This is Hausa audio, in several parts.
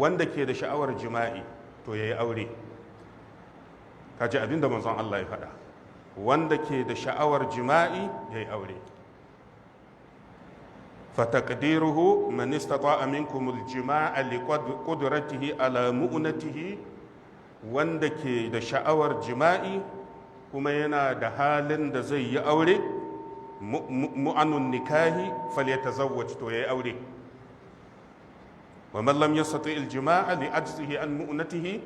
Wanda ke da sha'awar jima'i to yayi aure. Kaji abinda manzon Allah ya faɗa: wanda ke da sha'awar jima'i yayi aure. فتقديره من استطاع منكم الجماع لقدرته على مؤنته. Wanda ke da sha'awar jima'i kuma yana da halin da zai yi aure, مؤن النكاح، فليتزوج, to yayi aure. ومن لم يستطع الجماع لعجزه عن مؤنته,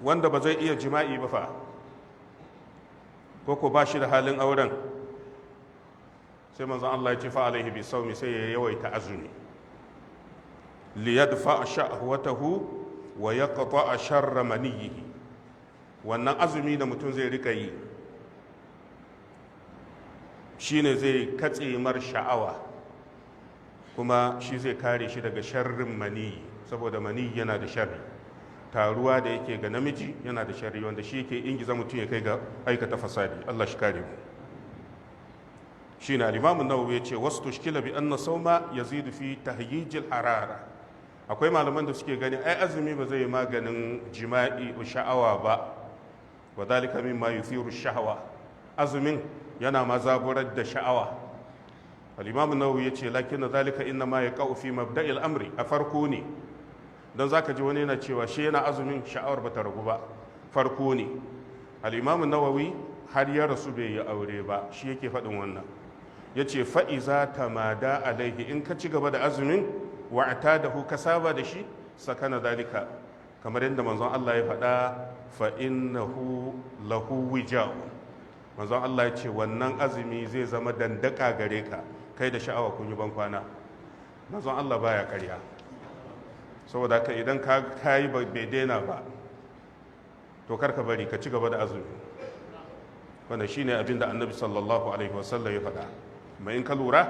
wanda ba zai iya jima'i ba fa, ko ba shi da halin auren, sai manzon Allah ya ce فعليه بالصوم, sai ya yawaita azumi, ليدفع شهوته ويقطع شر منيه. Wannan azumi da mutum zai rika yi shine zai katse mar sha'awa, kuma shi zai kare shi daga sharrin maniyi, saboda maniyi yana da sharri. Taruwa da yake ga namiji yana da sharri, wanda shi yake ingiza mutum ya kai ga aikata fasadi. Allah shi kare mu. Shine al-Imam an-Nawawi yace: واستشكل بأن الصوم يزيد في تهييج الحرارة. Akwai malaman da suke gani ai azumi ba zai maganin jima'i sha'awa ba. وذلك مما يثير الشهوة, azumin yana ma zaburar da sha'awa. Al-Imam an-Nawawi yace: لكن ذلك إنما يقع في مبدأ الأمر, a farko ne. Dan zaka ji wani yana cewa shi yana azumin, sha'awar bata ragu ba. Farko ne. Al-Imam an-Nawawi har ya rasu bai yi aure ba, shi yake faɗin wannan. Ya ce: فإذا تمادى عليه, in ka ci gaba da azumin, واعتاده, ka saba da shi, سكن ذلك, kamar yadda manzon Allah ya faɗa: فإنه له وجاء. Manzon Allah ya ce wannan azumi zai zama dandaka gare ka, kai da sha'awa kun yi ban kwana. Manzon Allah baya karya. Saboda haka idan ka kayi bai daina ba, to kar ka bari, ka ci gaba da azumi. Wanda shine abin da Annabi sallallahu alaihi wasallam ya faɗa. Mai in ka lura,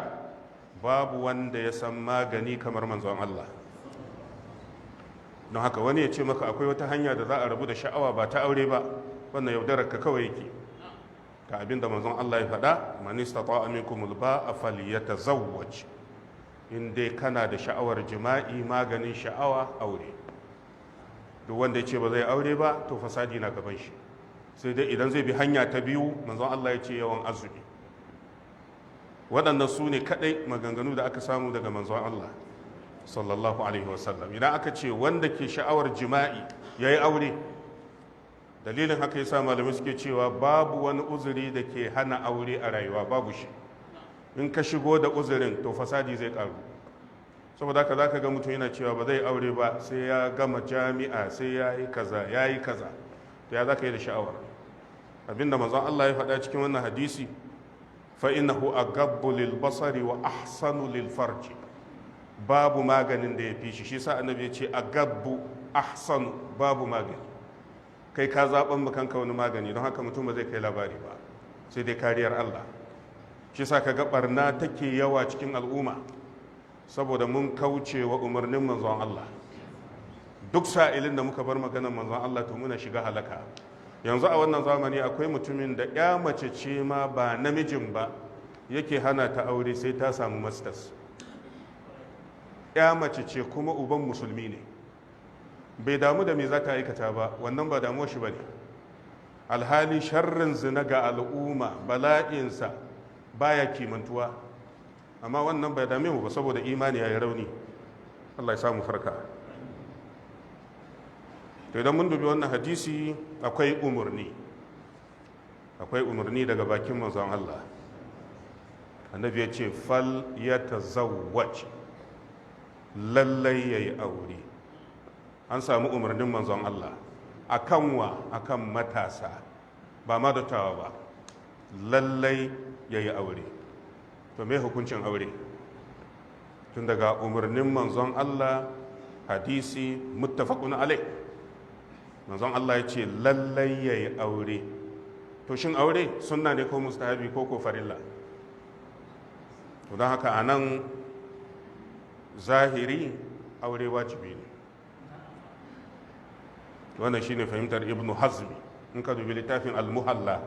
babu wanda ya san magani kamar manzon Allah. Don haka wani ya ce maka akwai wata hanya da za a rabu da sha'awa ba ta aure ba, wannan yaudarar ka kawai yake. Ga abin da manzon Allah ya faɗa: من استطاع منكم الباءة فليتزوج. In dai kana da sha'awar jima'i, maganin sha'awa aure. Duk wanda ya ce ba zai aure ba, to fasadi na gaban shi. Sai dai idan zai bi hanya ta biyu, manzon Allah ya ce yawan azumi. Waɗannan su ne kaɗai maganganu da aka samu daga manzon Allah sallallahu alaihi wasallam. Idan aka ce wanda ke sha'awar jima'i ya yi aure, dalilin haka yasa malamai suke cewa babu wani uzuri da ke hana aure a rayuwa, babu shi. In ka shigo da uzurin, to fasadi zai karu. Saboda haka zaka ga mutum yana cewa ba zai aure ba sai ya gama jami'a, sai ya yi kaza, ya yi kaza. To ya zaka yi da sha'awar? Abinda manzon Allah ya faɗa cikin wannan hadisi: فإنه أغض للبصر وأحصن للفرج. Babu maganin da ya fi shi. Shi sa Annabi ya ce أغض, أحصن, babu magani. Kai ka zaɓan ma kanka wani magani, don haka mutum ba zai kai labari ba, sai dai kariyar Allah. Shi sa ka ga barna take yawa cikin al'umma, saboda mun kauce wa umarnin manzon Allah. Duk sa'ilin da muka bar maganar manzon Allah, to muna shiga halaka. Yanzu a wannan zamani akwai mutumin da ya mace ce ma, ba namijin ba, yake hana ta aure sai ta samu masters. Ya mace ce, kuma uban musulmi ne. Bai damu da me za ta aikata ba, wannan ba damuwar shi ba ne. Alhali sharrin zina ga al'umma, bala'insa baya kimantuwa. Amma wannan bai dame mu ba, saboda imani ya yi rauni. Allah ya samu farka. To idan mun dubi wannan hadisi, akwai umarni, akwai umarni daga bakin manzon Allah. Annabi ya ce فليتزوج, lallai ya yi aure. An samu umarnin manzon Allah akan wa? Akan matasa, ba ma dattawa ba. Lallai ya yi aure. To me hukuncin aure, tun daga umarnin manzon Allah? Hadisi متفق عليه. Manzon Allah ya ce lallai ya yi aure. To shin aure sunna ne ko mustahabi ko farilla? To don haka a nan zahiri aure wajibi ne. Wannan shine fahimtar Ibnu Hazmi in ka dubi littafin Al-Muhalla.